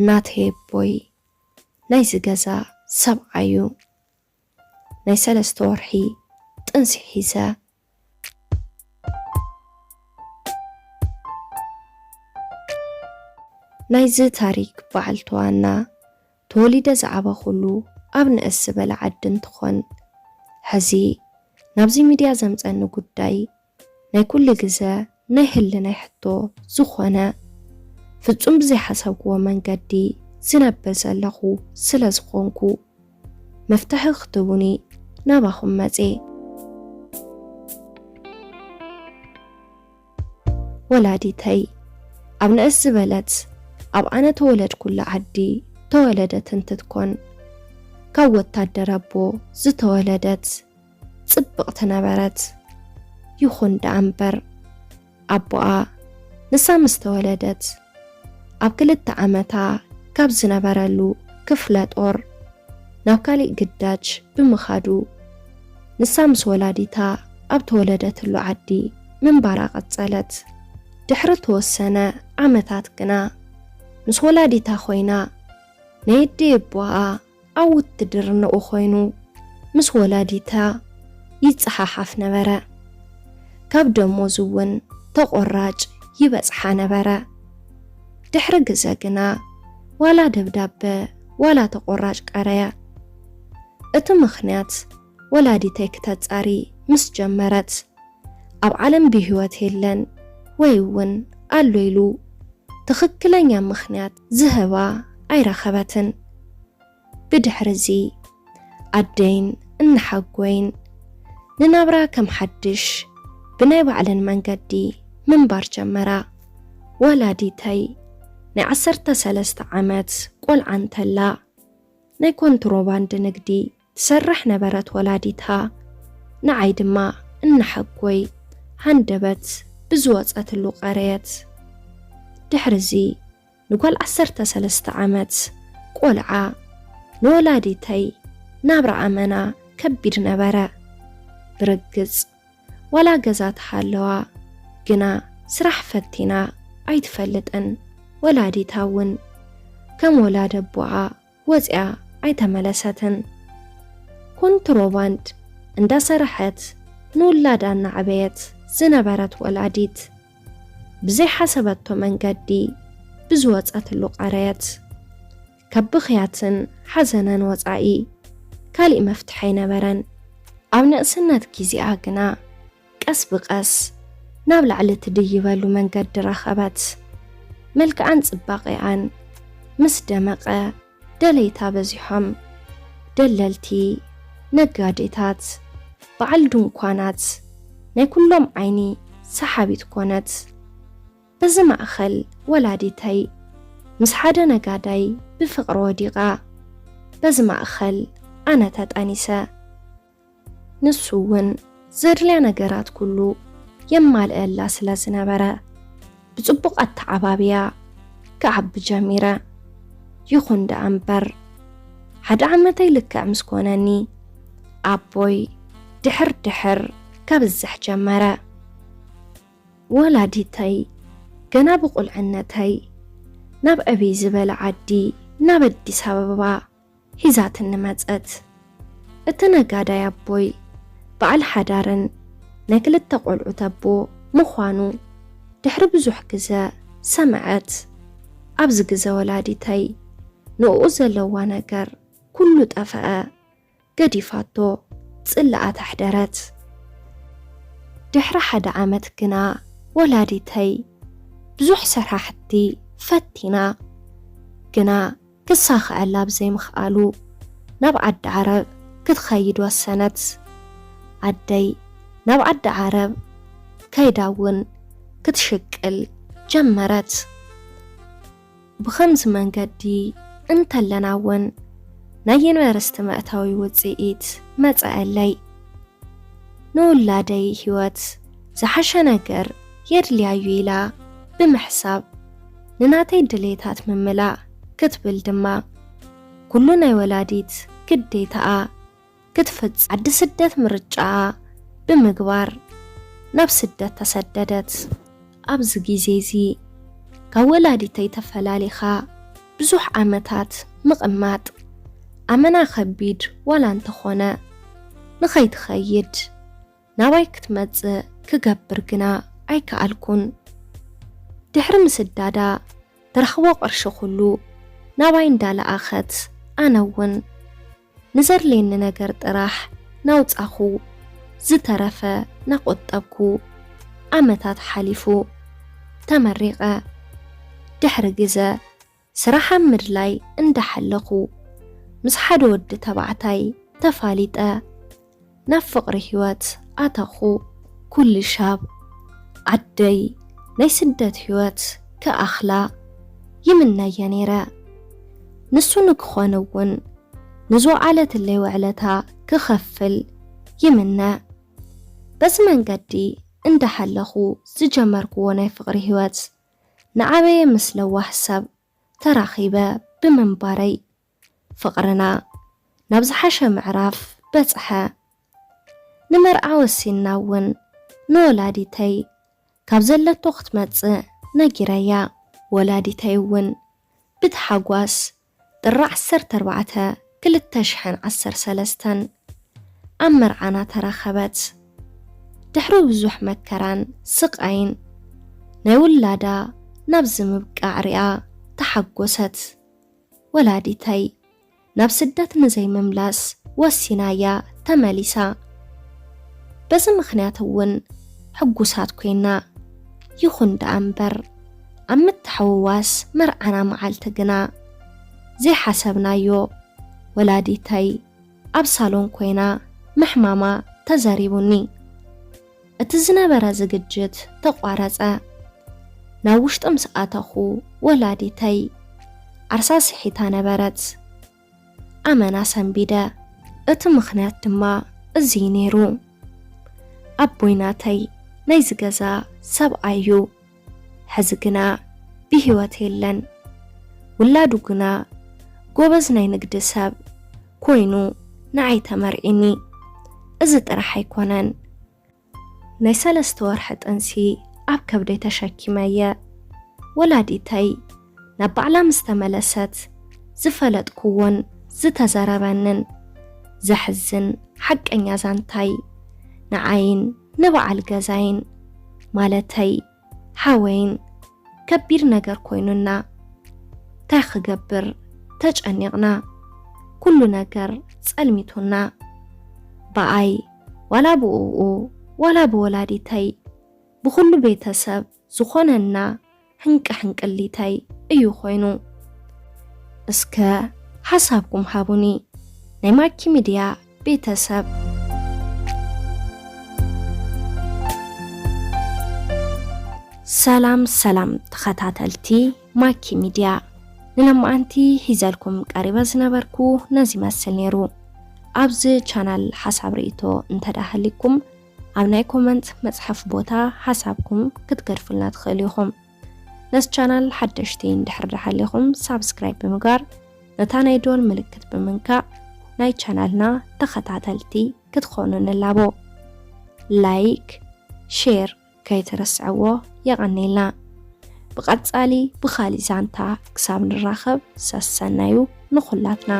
ናተይ ኣቦይ ናይዚ ገዛ ሰብኣዩ ናይ ሰለስተ ወርሒ ጥንሲ ሒዘ። ናይዚ ታሪክ በዓልቲ ዋና ተወሊደ ዝዓበኹሉ ኣብ ንእስ ዝበለ ዓዲ እንትኾን፣ ሕዚ ናብዚ ሚድያ ዘምፀኒ ጉዳይ ናይ ኩሉ ግዘ ናይ ህልናይ ሕቶ ዝኾነ፣ ፍጹም ብዘይሓሰብክዎ መንገዲ ዝነብር ዘለኹ ስለ ዝኾንኩ፣ መፍትሒ ክትቡኒ ናባኹም መጼ። ወላዲተይ ኣብ ንእስ ዝበለት ኣብ ኣነ ተወለድኩላ ዓዲ ተወለደት እንትትኮን፣ ካብ ወታደር ኣቦ ዝተወለደት ጽብቕቲ ነበረት። ይኹን ደኣ እምበር፣ ኣቦኣ ንሳ ምስ ተወለደት ኣብ ክልተ ዓመታ ካብ ዝነበረሉ ክፍለ ጦር ናብ ካሊእ ግዳጅ ብምኻዱ፣ ንሳ ምስ ወላዲታ ኣብ ተወለደትሉ ዓዲ ምንባራ ቀጸለት። ድሕሪ ተወሰነ ዓመታት ግና ምስ ወላዲታ ኮይና ናይ ኣደይ ኣቦኣ ኣብ ውትድርንኡ ኮይኑ ምስ ወላዲታ ይጸሓሓፍ ነበረ። ካብ ደሞዙ እውን ተቖራጭ ይበጽሓ ነበረ። ድሕሪ ግዘ ግና ዋላ ደብዳበ ዋላ ተቖራጭ ቀረየ። እቲ ምኽንያት ወላዲተይ ክተጻሪ ምስ ጀመረት ኣብ ዓለም ብህይወት የለን ወይ እውን ኣሎ ኢሉ ትኽክለኛ ምኽንያት ዝህባ ኣይረኸበትን። ብድሕሪ እዚ ኣደይን እናሓጎይን ንናብራ ከም ሓድሽ ብናይ ባዕለን መንገዲ ምንባር ጀመራ። ወላዲተይ ናይ ዓሰርተ ሰለስተ ዓመት ቆልዓ እንተላ ናይ ኮንትሮባንድ ንግዲ ትሰርሕ ነበረት ወላዲታ። ንዓይ ድማ እናሓጎይ ሃንደበት ብዝወጸትሉ ቀረየት። ድሕሪ እዚ ንጓል ዓሰርተ ሰለስተ ዓመት ቆልዓ ንወላዲተይ ናብራ ኣመና ከቢድ ነበረ። ብርግጽ ዋላ ገዛ ተሃለዋ ግና ስራሕ ፈቲና ኣይትፈልጥን። ወላዲታ እውን ከም ወላዲ ኣቦኣ ወጺኣ ኣይተመለሰትን። ኮንትሮባንድ እንዳሰረሐት ንውላዳ እናዕበየት ዝነበረት ወላዲት ብዘይሓሰበቶ መንገዲ ብዝወጸትሉ ቀረየት። ካብ ብኽያትን ሓዘነን ወጻኢ ካሊእ መፍትሒ ኣይነበረን። ኣብ ንእስነት ግዜኣ ግና ቀስ ብቐስ ናብ ላዕሊ ትድይበሉ መንገዲ ረኸበት። መልክዓን ጽባቐኣን ምስ ደመቐ ደለይታ በዚሖም። ደለልቲ፣ ነጋዴታት፣ በዓል ድንኳናት ናይ ኩሎም ዓይኒ ሰሓቢት ኮነት። በዚ ማእኸል ወላዲተይ ምስ ሓደ ነጋዳይ ብፍቕሪ ወዲቓ። በዚ ማእኸል ኣነ ተጠኒሰ። ንሱ እውን ዘድልያ ነገራት ኩሉ የማልአላ ስለ ዝነበረ ብጽቡቕ ኣተዓባብያ ክዓቢ ጀሚረ። ይኹን ደኣ እምበር ሓደ ዓመተይ ልክዕ ምስ ኮነኒ ኣቦይ ድሕር ድሕር ከብዝሕ ጀመረ። ወላዲተይ ገና ብቑልዕነተይ ናብ ዕብይ ዝበለ ዓዲ ናብ ኣዲስ ኣበባ ሒዛትኒ መጸት። እቲ ነጋዳይ ኣቦይ በዓል ሓዳርን ናይ ክልተ ቆልዑት ኣቦ ምዃኑ ድሕሪ ብዙሕ ግዘ ሰምዐት። ኣብዚ ግዘ ወላዲተይ ንእኡ ዘለዋ ነገር ኩሉ ጠፈአ። ገዲፋቶ ጽልኣት ኣሕደረት። ድሕሪ ሓደ ዓመት ግና ወላዲተይ ብዙሕ ስራሕቲ ፈቲና ግና ክሳኸዐላ ብዘይምኽኣሉ ናብ ዓዲ ዓረብ ክትኸይድ ወሰነት። ኣደይ ናብ ዓዲ ዓረብ ከይዳ እውን ክትሽቅል ጀመረት። ብኸምዚ መንገዲ እንተለና እውን ናይ ዩኒቨርሲቲ መእተዊ ውፅኢት መፀአለይ። ንውላደይ ህይወት ዝሓሸ ነገር የድልያዩ ኢላ ብምሕሳብ ንናተይ ድሌታት ምምላእ ክትብል ድማ ኩሉ ናይ ወላዲት ግዴታኣ ክትፍጽም ዓዲ ስደት ምርጫኣ ብምግባር ናብ ስደት ተሰደደት። ኣብዚ ግዜ እዚ ካብ ወላዲተይ ተፈላሊኻ ብዙሕ ዓመታት ምቕማጥ ኣመና ከቢድ ዋላ እንተኾነ፣ ንኸይትኸይድ ናባይ ክትመጽእ ክገብር ግና ኣይከኣልኩን። ድሕሪ ምስዳዳ፣ ትረኽቦ ቅርሺ ኩሉ ናባይ እንዳለኣኸት፣ ኣነ እውን ንዘድልየኒ ነገር ጥራሕ ናውጻኹ፣ ዝተረፈ ናቆጠብኩ። ዓመታት ሓሊፉ፣ ተመሪቐ። ድሕሪ ግዘ ስራሕ ኣብ ምድላይ እንዳሓለኹ፣ ምስ ሓደ ወዲ ተባዕታይ ተፋሊጠ። ናብ ፍቕሪ ህይወት ኣተኹ። ኩሉ ሻብ ዓደይ ናይ ስደት ህይወት ክኣኽላ ይምነየ ነይረ። ንሱ ንክኾን እውን ንዝወዓለትለይ ውዕለታ ክኸፍል ይምነ። በዚ መንገዲ እንዳሓለኹ ዝጀመርክዎ ናይ ፍቕሪ ህይወት ንዓበየ ምስ ለዋህ ሰብ ተራኺበ ብምንባረይ፣ ፍቕርና ናብ ዝሓሸ ምዕራፍ በጽሐ። ንመርዓ ወሲንና እውን ንወላዲተይ ካብ ዘለቶ ክትመጽእ ነጊረያ። ወላዲተይ እውን ብታሓጓስ ጥሪ ዓሰርተ ኣርባዕተ ክልተ ሽሕን ዓሰርተ ሰለስተን ኣብ መርዓና ተራኸበት። ድሕሪ ብዙሕ መከራን ስቓይን፣ ናይ ውላዳ ናብዚ ምብቃዕ ሪኣ ተሓጎሰት። ወላዲተይ ናብ ስደት ንዘይምምላስ ወሲናያ ተመሊሳ። በዚ ምኽንያት እውን ሕጉሳት ኮይና። ይኹን ደኣ እምበር፣ ኣብ ምትሕውዋስ መርዓና መዓልቲ ግና ዘይሓሰብናዮ፣ ወላዲተይ ኣብ ሳሎን ኮይና ምሕማማ ተዘሪቡኒ። እቲ ዝነበረ ዝግጅት ተቋረጸ። ናብ ውሽጢ ምስ ኣተኹ፣ ወላዲተይ ዓርሳ ስሒታ ነበረት። ኣመና ሰንቢደ። እቲ ምኽንያት ድማ እዚ ነይሩ። ኣቦይ ናተይ ናይዚ ገዛ ሰብኣይ እዩ። ሕዚ ግና ብህይወት የለን። ውላዱ ግና ጎበዝ ናይ ንግዲ ሰብ ኮይኑ ንዓይ ተመርዒኒ። እዚ ጥራሕ ኣይኮነን። ናይ ሰለስተ ወርሒ ጥንሲ ኣብ ከብደይ ተሸኪመየ። ወላዲተይ ናብ ባዕላ ምስ ተመለሰት፣ ዝፈለጥኩዎን ዝተዘረበንን ዘሕዝን ሓቀኛ ዛንታይ ንዓይን ንበዓል ገዛይን፣ ማለተይ ሓወይን፣ ከቢድ ነገር ኮይኑና። እንታይ ክገብር? ተጨኒቕና። ኩሉ ነገር ጸልሚቱና። ብኣይ ዋላ ብእኡ ዋላ ብወላዲተይ፣ ብኹሉ ቤተሰብ ዝኾነና ሕንቂ ሕንቅሊተይ እዩ ኮይኑ። እስከ ሓሳብኩም ሃቡኒ፣ ናይ ማኪ ሚድያ ቤተሰብ። ሰላም ሰላም ተኸታተልቲ ማኪ ሚድያ፣ ንለማዓንቲ ሒዘልኩም ቀሪበ ዝነበርኩ ነዚ ይመስል ነይሩ። ኣብዚ ቻናል ሓሳብ ርእይቶ እንተደኣ ሃልይኩም፣ ኣብ ናይ ኮመንት መጽሓፍ ቦታ ሓሳብኩም ክትገድፉልና ትኽእሉ ኢኹም። ነዚ ቻናል ሓደሽቲ እንድሕር ደኣ ሃሊኹም፣ ሳብስክራይብ ብምግባር፣ ነታ ናይ ዶል ምልክት ብምንካእ ናይ ቻናልና ተኸታተልቲ ክትኾኑ ንላቦ። ላይክ፣ ሼር ከይትርስዕዎ። የቐንየልና። ብቐጻሊ ብኻሊእ ዛንታ ክሳብ ንራኸብ፣ ሰሰናዩ ንኹላትና።